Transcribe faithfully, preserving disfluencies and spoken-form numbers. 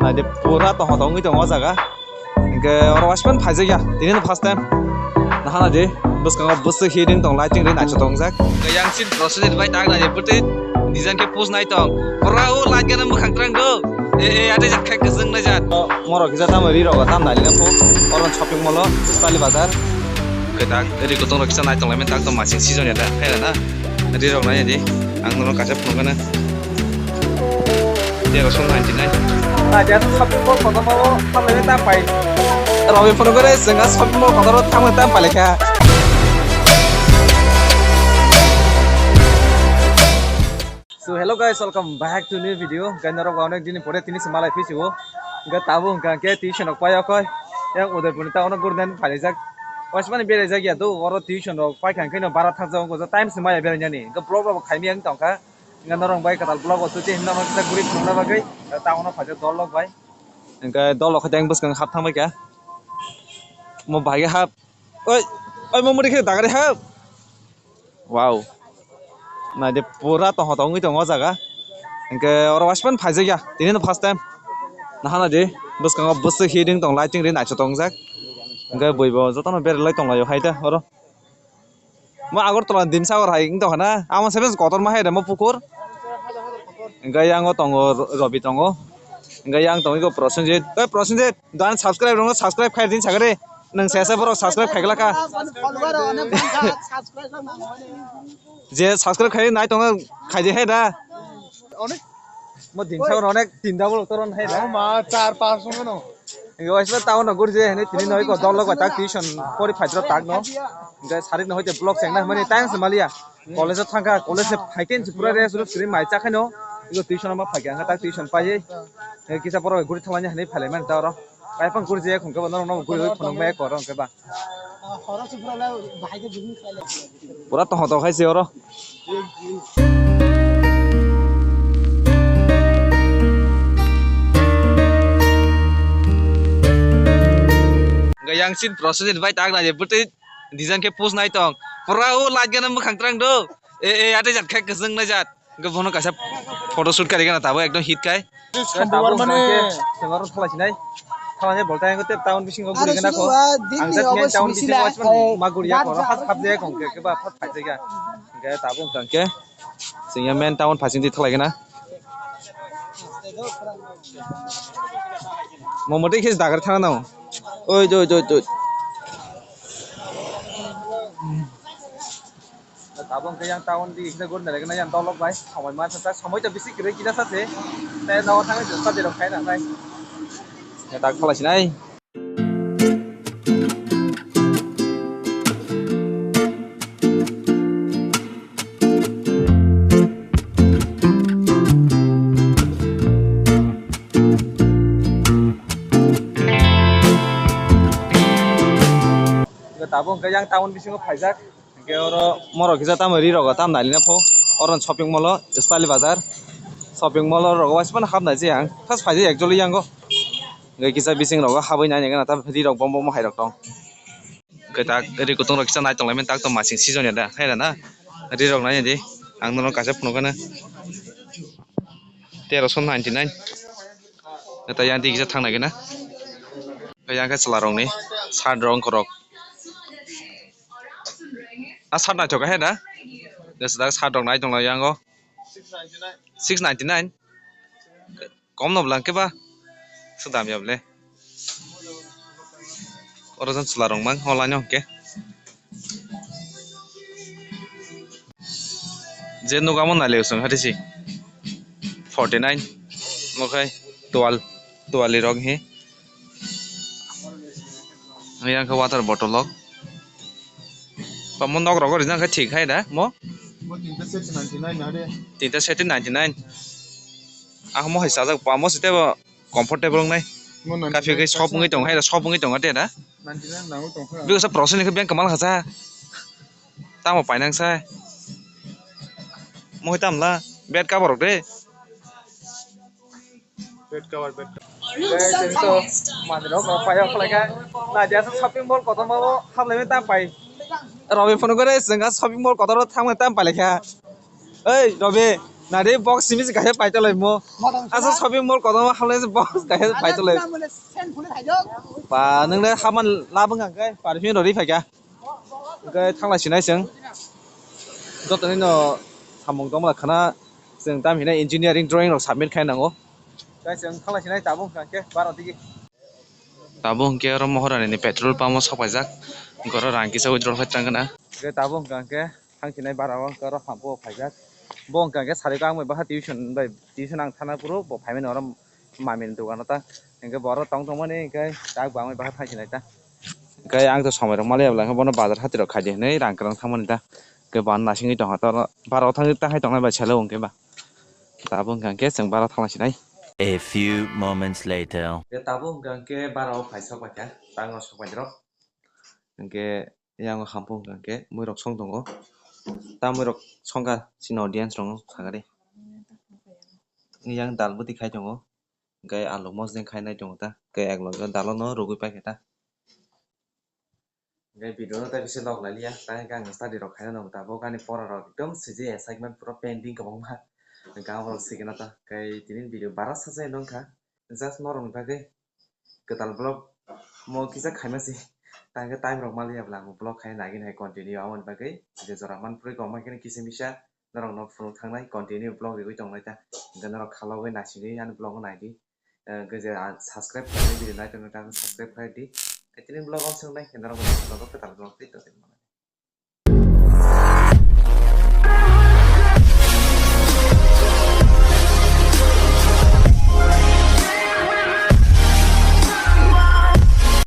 Naidi pura tongthok wngwi tongo o jaga. Hwnkhe oro waismano phaijakya, tini no first time. Nahana di, bwskango bwswk heating tong, lighting ri naithok tongjak. Hwnkhe yang seat Prosenjit bai tak naidi bwtwi design khe post nai tong. Pura o light gana mwkhang twrang do. E, e, ate jak khe kwchwng nai jak. O, morok kisa tamo ri rogo tam nailina pho. Oro shopping mall o, Style Bazar. Hwnkhe tak ri kutung rok kisa nai tong lai mani tak tong masing season ya da. Khaina na. Ri rok nai di. Ang nono kaisa phunukgana. Teroso ninety nine. Naidi aswk shopping mall kotorma o thanglaiwi ta pai. Robi phunukgwi chwng aswk shopping mall kotor o thangmani ta pailai kha. So hello guys, welcome back to new video. Hwnkhe norok bo onek dini pore tini se malai phisigo. Hwnkhe tabuk hwnkha khe tuition rok pai o koi. Yang Udaipur ni ta ono gurden phailaijak. Waismani beraijak ya do, oro tuition rok paikha hwnkhe no bara thakjak wngkha, time se maya berainani. Hwnkhe vlog rok bo khaimya wng tongkha. Hingke norok bai kwtal vlog o twi twi hinwi norok kisa guri phunukna bagwi, eh, town o phaijak dol rok bai. Hingke dol rok khe tei bwskango hap thang bai kha. Mo bahai khe hap. Oi, oi, mo muri khe dagari hap. Wow. Naidi pura tongthok wngwi tongo o jaga. Hingke oro waismano phaijakya, tini no first time. Nahana di, bwskango bwswk heating tong, lighting ri naithok tongjak. Hingke bui bo jotono berlai tonglaio hai da oro. Mo Agartala ni Dimsagar hai wng tongkha na? Amo se kotorma hai da mo pukur. Hingke yang o tongo Ro-, Robi tongo. Hingke yang tongo iko Prosenjit. Oi Prosenjit, dan subscribe rwngno subscribe khai din sakari. Nwng sesa borok subscribe khai glaka. Je subscribe khai nai tongo khai di hai da. Mo din sa onek tin double toron hai da. Ma char pas song no. Yo isba town no gurje hene tini noi ko dol lok ta tuition pori phai dro tak no. Ge sarik no hoite vlog seng na mani time se malia. College o thangka college se phai ken pura rest rest kri mai cha khaino. Yo tuition ma phai ga ta tuition pai. He kisa poro guri thalani hene phai lai man ta oro. Pai pang gurje khon ke ba no no guri phunuk mai ko ro ke ba. Pura tongthok hai se oro. Hingke yang seat Prosenjit bai tak naidi bwtwi design khe post nai tong. Pura o light gana mwkhang twrang do. E, e, ate jat khe kwchwng nai jat. Hingke bono kaisa photoshoot kari gana tabuk ekdom hit kai. Tabuk mane hingke sengoro thalai sinai. Thalai bolta hingke town bisingo guri gana ko. Ang jat town bisingo ma guri ya ko. Hap hap je ko hingke ba hap phai je ga. Hingke tabuk hingke. Singya main town phasing di thalai gana. Momo tei khe dagar thana nang. Oi, oi, oi, oi. Tabuk hingke yang town di hingke gurna legana yang dolok bai. Samoi ma sa samoi to bisi kiri kina sa se. Tei no thang sa de rok khai na nai. Ya tak thalai sinai. Tabuk hingke yang town bisingo phaijak. Hingke oro morok kisa tamo ri rogo tam nailina pho. Oro shopping mall o Style Bazar. Shopping mall o rogo waismano hap nai se ang. First phai je actually yango. Hingke kisa bising rogo habwi nai nai gana tam ri rok bom bom hai rok tong. Hingke tak ri kutung rok kisa nai tong lai mani tak tong masing season ya da. Hai da na. Ri rok nai di. Ang nono kaisa phunuk gana. Teroso ninety nine. Neta yang di kisa thang nai gana. Yang khe chwla rok ni shirt rok wngkha rok. A shirt naithok khe da. Jesa da shirt rok nai tong lai yango. Six ninety nine. Kom no bwlang khe ba. Swdam ya bwle. Oro jang chwla rok mang online o hwnkhe. Je nugo amo nailai o chwng hati si. Forty nine. Mo khai twal twali rok he. Yang khe water bottle rok. Tamo nok rogo rijak khe thik hai da mo? Mo tinta set ninety nine na re. Tinta set ninety nine. Ah mo hai sajak pa mo sitebo comfortable wngnai. Mo ninety nine. Kaphik khe shop wngwi tong hai da, shop wngwi tong ha te da. Ninety nine nangwi tong kha. Bwsa prosoni khe beng kamal kha sa. Tamo painang sa. Mo hai tamla bed cover rok de. Bed cover, bed cover. Guys, ini tuh mandirok, apa ya, apalagi nah, biasa shopping mall kota mau hap lagi tampai. Robi phone kore, sengga shopping mall kota ro thang tampai lagi. Hei, Robi. Nari box simi se kaisa paitolai mo. Asa shopping mall kotorma hamle se box kaisa paitolai. Ba nung le haman labung ang kai perfume rori phaika. Kai thanglai sinai seng. Jotoni no samung tongma khana seng tam hinai engineering drawing rok submit khai nango. Kai seng thanglai sinai tabung hwnkha khe bara digi. Tabuk hwnkhe oro Mohorani ni petrol pump o sok paijak, hwnkhe oro rang kisa withdraw khai tang khna. Hwnkhe tabuk hwnkha hwnkhe thang sinai bara o hwnkhe oro hampu o phaijak. Bo hwnkha hwnkhe sari o ang bai baha tuition bai tuition ang thana phuru bo phaimani oro mami ni dogan o ta. Hwnkhe bo oro tong tongmani hwnkhe tak bo ang bai baha thang sinai ta. Hwnkhe ang to somoi rok maliya bwla hwnkhe bono bazar hati rok khai di hinwi rang kwrwng thangmani ta. Hwnkhe bo ano naisingwi tongkha ta oro bara o thangwi ta hai tongnai bai salo hwnkhe ba. Tabuk hwnkha hwnkhe chwng bara thangla sinai. A few moments later. Hwnkhe tabuk hwnkha hwnkhe bara o phai sok paikha, tango sok pairok. Hwnkhe yang o hampung hwnkha hwnkhe muirok song tongo. Ta muirok songkha chini audience rokno sakari. Yang dal bwtwi khai tongo. Hwnkhe alu mosdeng khai nai tongo ta. Hwnkhe ek loge dalo no rwgwi paikha ta. Hwnkhe video no tei kisa log lailiya, tei hwnkhe ang study rok khaina nango tabuk ani pora rok ekdom sijui assignment pura pending kwbangma. Hwnkhe abo rok sikena ta, hwnkhe tini video bara sajai nongkha, just norok ni bagwi kwtal vlog mo kisa khaima se, tei hwnkhe time rok maliya bwla ang vlog khaina nagini hai continue aboni bagwi je jora manphrwi kwbangma khe kisa misa norok no phunuk thangnai continue vlog rigwi tongnai ta, hwnkhe norok khalogwi naisingwi ani vlog no naidi. Eh, hwnkhe je, ah, subscribe khainai video nai tongkha subscribe khai di. Tini vlog o swngnai hwnkhe norok vlog o kwtal vlog tei tongdi.